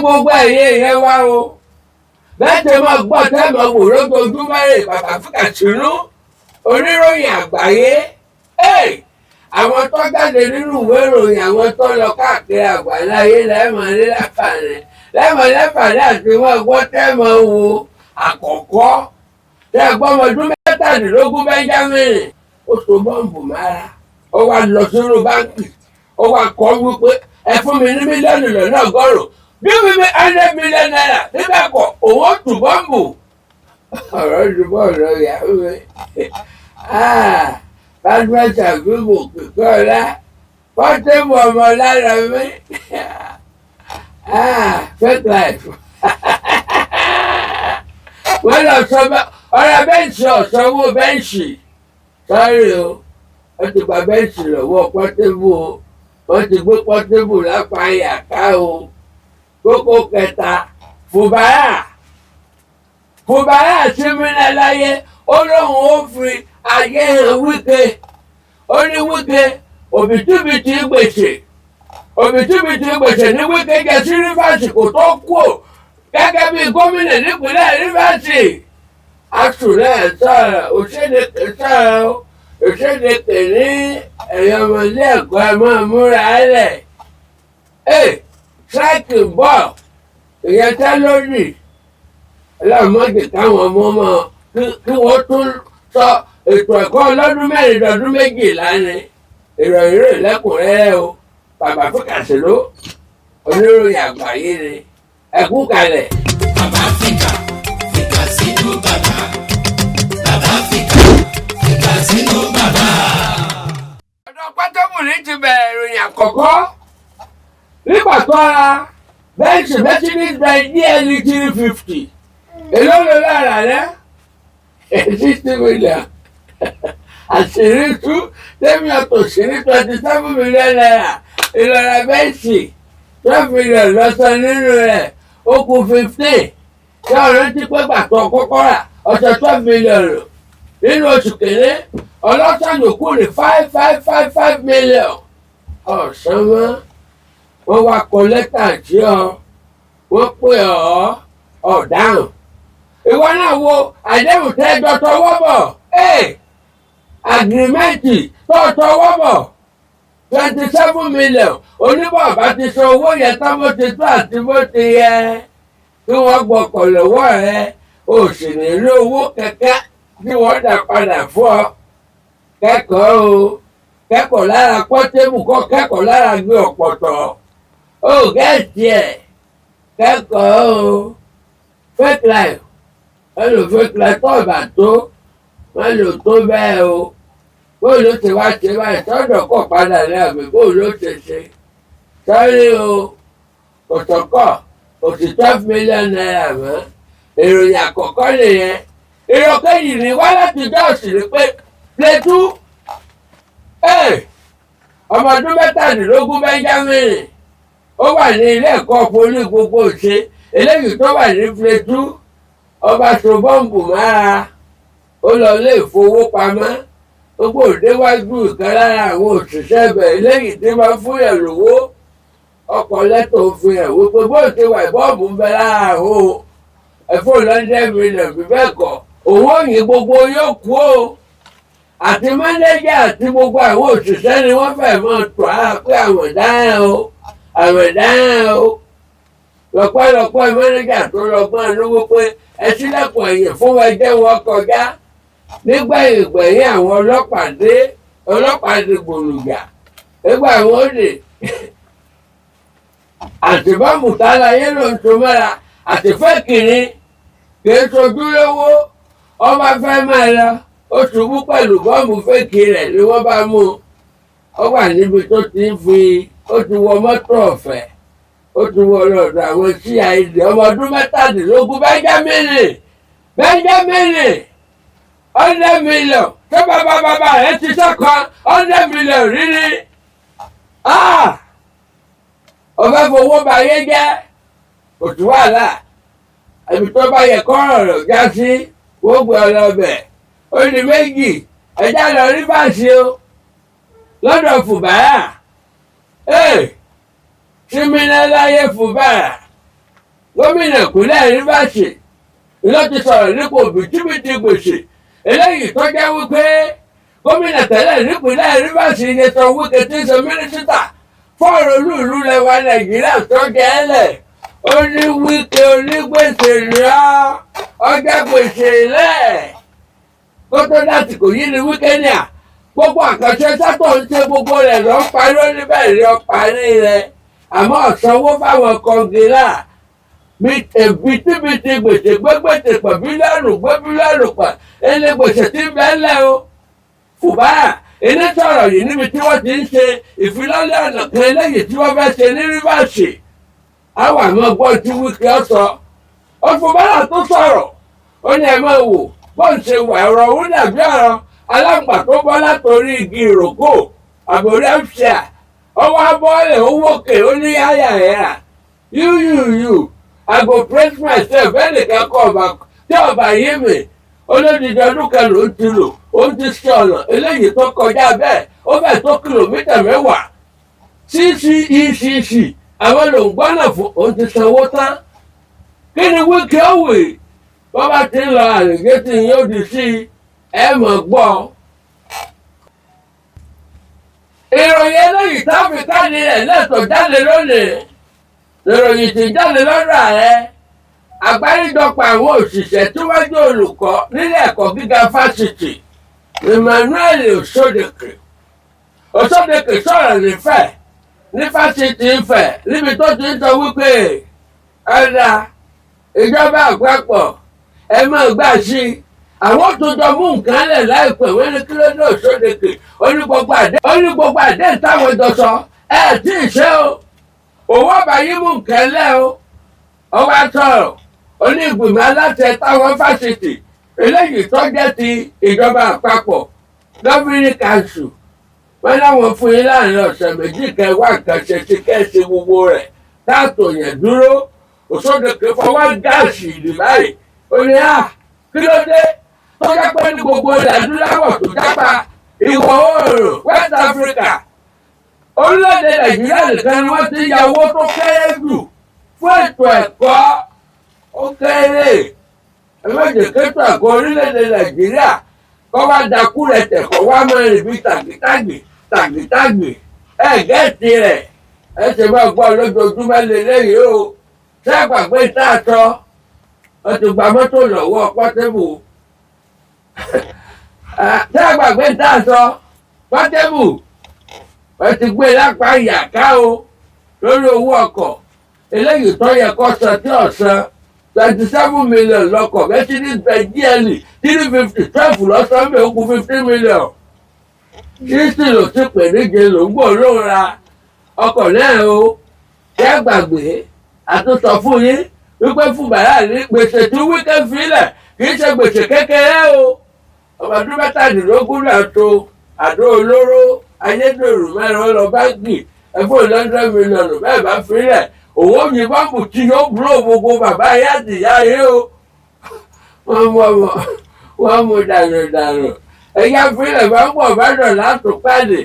Gbogbo ẹ̀yẹ yẹn wá o, bẹ́ẹ̀ tẹ́ máa gbọ́, tẹ́ máa wò lójoojúmọ́ rè. Bàbá Fíkàsínú, oníròyìn àgbáyé. Àwọn tó jáde nínú ìwé ìròyìn, àwọn tó lọ káàkiri àgbáláyé, lẹ́ẹ̀mọ́ ní láǹfààní, lẹ́ẹ̀mọ́ láǹfààní àti wọ́n gbọ́, tẹ́ máa wo. Àkọ́kọ́ tẹ́ gbọ́, ọmọ ọdún 17, Benjamin, ó so bọ́ǹbù mára, ó wá lọ sínú báńkì, ó wá kọ́ wípé ẹ fún mi ní 100 mílíọ̀nù, give me ₦100 million, níbẹ̀ kọ̀ òun ó tù bọ́ǹbù. Ọ̀rọ̀ ju bọ́ọ̀lù ìyàwó mi. Badmus Àbíbò Kíkọ́lá, Pọ́tébù ọmọ lára mi, fake life. Wọ́n lọ sọ ọ̀rọ̀ Benz, ọ̀sánwó Benz sọ́rí o. Wọ́n ti gba Benz lọ́wọ́ Pọ́tébù o, wọ́n ti gbé Pọ́tébù lápá yàká o. Kókó kẹta, Fubara. Fubara símínà láyé, ó lóun ó fi ayé hàn Wike. Ó ní Wike, òbítíbitì gbèsè, òbítíbitì gbèsè ní Wike jẹ sí Rivers kò tó kú ò gẹ́gẹ́ bí gómìnà nípínlẹ̀ Rivers. Asùnlẹ̀ sọ̀rọ̀, Òṣèdèkè sọ̀rọ̀. Òṣèdèkè ní ẹ̀yọ́ ọmọ ilé ẹ̀kọ́, ẹ̀ máa múra lẹ̀ ẹ̀, strike ń bọ̀. Ìyẹn tẹ́ lónìí, ọlọ́mọdé káwọn ọmọ ọmọ kí wọ́n tún sọ ètò ẹ̀kọ́ ọlọ́dún 4 dọdún 12 ni. Ìròyìn rẹ̀ lẹ́kùnrẹ́rẹ́ o. Bàbá Fíkàsíló, oníròyìn àgbáyé ni. Ẹ̀kú kalẹ̀. Bàbá Fíkà fíkà sínú bàbá, bàbá fíkà fíkà sínú bàbá. Ọ̀dọ̀ Pọ́tébù ní ti bẹ̀rẹ̀ ìròyìn àkọ́kọ́. Nígbà tó ra Benz, Mercedes Benz GLE 350, èló ló lára rẹ̀? 60 million. Àṣírí tú, tẹ́mi ọ̀tọ̀ sí ní ₦27 million ìlọ́ra Benz. 12 million lọ́sàn nínú rẹ̀, ó kù 15. Ṣé ọ̀rẹ́ ti pé gbàtọ̀ kọ́kọ́ rà ọ̀sẹ̀ 12 million nínú oṣù kìíní, ọlọ́sàn yòókù ní 5 5 5 5 million ọ̀sán mọ́? Wọ́n wá kọ lẹ́tà sí ọ, wọ́n pè ọ́, ọ̀dáhùn. Ìwọ náà wo àdéhùn tẹ́jọ tọwọ́ bọ̀, agreement tó tọwọ́ bọ̀, 27 million. Oníbọ̀ bá ti san owó yẹn tán bó ti tó àti bó ti yẹ, kí wọ́n gbọ́kọ̀ lọ́wọ́ rẹ, o sì ní rí owó kẹ̀kẹ́ tí wọ́n dà padà fún ọ. Kẹ́kọ̀ọ́ o, kẹ́kọ̀ọ́ lára Pọ́tébù, kọ́ kẹ́kọ̀ọ́ lára gbé ọ̀pọ̀tọ̀ o gẹ́ẹ̀tì ẹ̀. Kẹ́kọ̀ọ́ o. Fake life, wọ́n lò fake life tó ọ̀bà tó wọ́n lò tó bẹ́ẹ̀ o. Bóòlù ló ti wá ṣe báyìí sọ́dọ̀ kọ̀ padà ní àbí bóòlù ló ṣe ṣe sọ́rí o? Kòtòkọ̀ kò sí ₦12 million mọ́. Ìròyìn àkọ́kọ́ nìyẹn. Ìrọ̀kẹ́yì ní wá láti Jos ní pé Plateau, ọmọ ọdún 17, Benjamin, ó wà ní ilé ẹ̀kọ́ poli gbogbo ṣe eléyìí tó wà ní Plateau. Ọba so bọ́ǹbù mára, ó lọ ilé ìfowópamọ́. Gbogbo òdéwájú ìkan lára àwọn òṣìṣẹ́ ibẹ̀ eléyìí tí wọ́n fún yẹn lówó, ọkọ̀ lẹ́tọ̀ òfin ẹ̀ wípé bó ti wà, bọ́ọ̀bù ń bẹ lára àwọn o, ẹ̀fọ́ 100 million, bí bẹ́ẹ̀ kọ́ òun ò yìn gbogbo yóò kú o. Àti mánéjà àti gbogbo àwọn òṣìṣẹ́ ni wọ́n fẹ́ mọ́ tó a pé àwọn dáhùn o, àwọn dáhùn o. Lọ́pọ̀lọpọ̀ mánéjà tó lọ́gbọ́n lówó pé ẹ sílẹ̀kùn ẹ̀yìn fún wọn, jẹ́ wọn kọjá. Nígbà ìgbẹ̀yìn, àwọn ọlọ́pàá dé, ọlọ́pàá di gbòlùgbà. Nígbà wọn dé, àti bọ́ọ̀mù táláyé ló ń so mọ́ra àti fẹ́ kìíní kì í sojú lówó. Ọba fẹ́ máa lọ, ó ṣubú pẹ̀lú bọ́ọ̀mù fake rẹ̀ ni wọ́n bá mú un. Ó wà níbi tó ti ń fi, ó ti wọ mọ́tò ọ̀fẹ́, ó ti wọ lọ́dọ̀ àwọn CID. Ọmọ ọdún 17, Benjamin. Benjamin, 100 million tó bàbá bàbá rẹ̀ ti sọ́kan 100 million rírí. Ọba fowó bayé jẹ́, kò sí wàhálà. Ibi tó bá yẹ kọ́rọ̀ rẹ̀ já sí, wọ́n gbé ọ lọ́bẹ̀. Ó ní méjì, ẹja lọ rí báàsì o lọ́dọ̀ Fùbárà. Símínà láyé Fùbárà. Gómìnà ìpínlẹ̀ Rivers ló ti sọ̀rọ̀ nípa òbítíbitì gbèsè eléyìí tó jẹ́ wípé gómìnà tẹ́lẹ̀ nípínlẹ̀ Rivers Nyesom Wike tí ń ṣe mínísítà fọ́ọ̀rọ̀ olúùlú lẹwa Nàìjíríà tó jẹ́ ẹlẹ̀. Ó ní Wike onígbèsè lọ ọjọ́ gbèsè lẹ̀ kó tó dásìkò yìí ni Wike ní à gbogbo àkànṣe sátọ̀ ń ṣe gbogbo rẹ̀ lọ́ parí ó ní bẹ́ẹ̀ lọ́ parí rẹ̀, àmọ́ ọ̀sánwó fáwọn kọngilá bìtìbìtì gbèsè gbégbèsè pọ̀ bílíọ̀nù gbé bílíọ̀nù pọ̀ ẹni gbèsè tí ń bẹ́ẹ̀ lẹ̀ o. Fubara ilé sọ̀rọ̀ yìí níbi tí wọ́n ti ń ṣe ìfilọ́lẹ̀ ọ̀nà kan eléyìí tí wọ́n fẹ́ ṣe ní Rivers. Àwọn àmọ́ gbọ́ tí Wike sọ. Ó Fubara tó sọ̀rọ̀, ó ní ẹ máa wò bó ń ṣe wà, ọ̀rọ̀ òun dàbí ọ̀rọ̀ aláǹgbà tó bọ́ látòrí igi ìrókò àbórí ẹ̀fṣà, ọwọ́ abọ́ọ̀lẹ̀ ó wókè, ó ní yáyà ẹ̀yà you I go praise myself. Ẹnìkan kọ ọba tí ọba yé mi. Olódìdí ọdún kan ló ń ti lò, ó ń ti ṣe ọ̀nà eléyìí tó kọjá bẹ́ẹ̀, ó fẹ́ tó kìlómítà 10 CCECC àwọn ló ń gbọ́nà fún, òun ti sanwó tán. Kí ni Wike ó wì bọ́ bá ti ń lọ àrègé tí yóò di sí ẹ mọ̀ gbọ́. Ìròyìn eléyìí táfi káàdì rẹ̀ lẹ́tọ̀ jáde lónìí, ìròyìn tí jáde lọ́dọ̀ ààrẹ àgbáríjọpọ̀ àwọn òṣìṣẹ́ tí wọ́n jẹ́ olùkọ́ nílé ẹ̀kọ́ gíga fásitì, Emmanuel Osodeke. Osodeke sọ̀rọ̀ nífẹ̀ẹ́ ní fásitì Ifẹ̀ níbi tó ti ń sọ wípé ẹ̀dá ìjọba àpapọ̀ ẹ máa gbà sí i, àwọn tó jọ mú nǹkan lẹ̀ láìpẹ́. Wọ́n ní kí ló dé? Osodeke ó ní gbogbo àdé táwọn jọ sọ ẹ̀ tí ì ṣe o, òwò ọba yìí mú nǹkan lẹ̀ o. Ó wá sọ̀rọ̀, ó ní ìgbìmọ̀ aláṣẹ táwọn fásitì eléyìí tó jẹ́ ti ìjọba àpapọ̀, governing council, wọ́n láwọn fún yín láàrin ọ̀sẹ̀ 2 kẹwàá nǹkan ṣe sí kẹ́sì gbogbo rẹ̀ káàtó yẹn dúró. Osodeke fọwọ́ gáàsì ìlú báyìí, ó ní à kí ló dé tó jẹ́ pé ní gbogbo ilẹ̀ adúláwọ̀ tó jápa ìwọ̀ oòrùn West Africa, orílẹ̀-èdè Nàìjíríà nìkan ni wọ́n ti ya owó tó kéré jù fún ètò ẹ̀kọ́? Ó kéré. Ẹ má jẹ́ kétò ẹ̀kọ́ orílẹ̀-èdè Nàìjíríà kọ́ wá dakú rẹ̀ tẹ̀kọ́ wá máa rìn bí tàgítàgì tàgítàgì ẹ gẹ́ẹ̀tì rẹ̀. Ẹ ṣe máa gbọ́ lójoojúmọ́ lélẹ́yìí o. Ṣé àgbàgbé tá a sọ, wọ́n ti gba mọ́tò lọ́wọ́ Portable. Ṣé àgbàgbé tá a sọ, Portable wọ́n ti gbé lápá ìyàká o lórí owó ọkọ̀ eléyìí tó yẹ kó san tí ò san. 27 million lọkọ̀ Mercedes Benz GLE 350, 12 lọ́sàn-án bẹ́ẹ̀, ó kù 15 million. Kristi ló ti pè níje ló ń gbò ló ra ọkọ̀ náà o. Ṣé gbàgbé àtúntò fún yín wípé fún bàrà ní gbèsè tí Wike filẹ̀ kì í ṣe gbèsè kékeré o. Ọmọ ọdún 17 náà tó àdó olóró ayédèrú mẹ́rin lọ báńkì ẹ̀fọ́ 100 million bẹ́ẹ̀ bá filẹ̀, òun ò yìnbọn bù tí yóò búrò gbogbo bàbá yá àtìyá yìí o. Wọ́n mú ọmọ wọ́n mú dànù dànù. Ẹ̀yà filẹ̀ bá ń bọ̀ bá dọ̀ látò pàdé.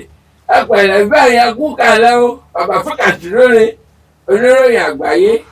Ẹ pẹ̀lẹ́ bẹ́ẹ̀ yẹn kú kalẹ̀ o. Bàbá fúkàtì lórí oníròyìn àgbáyé.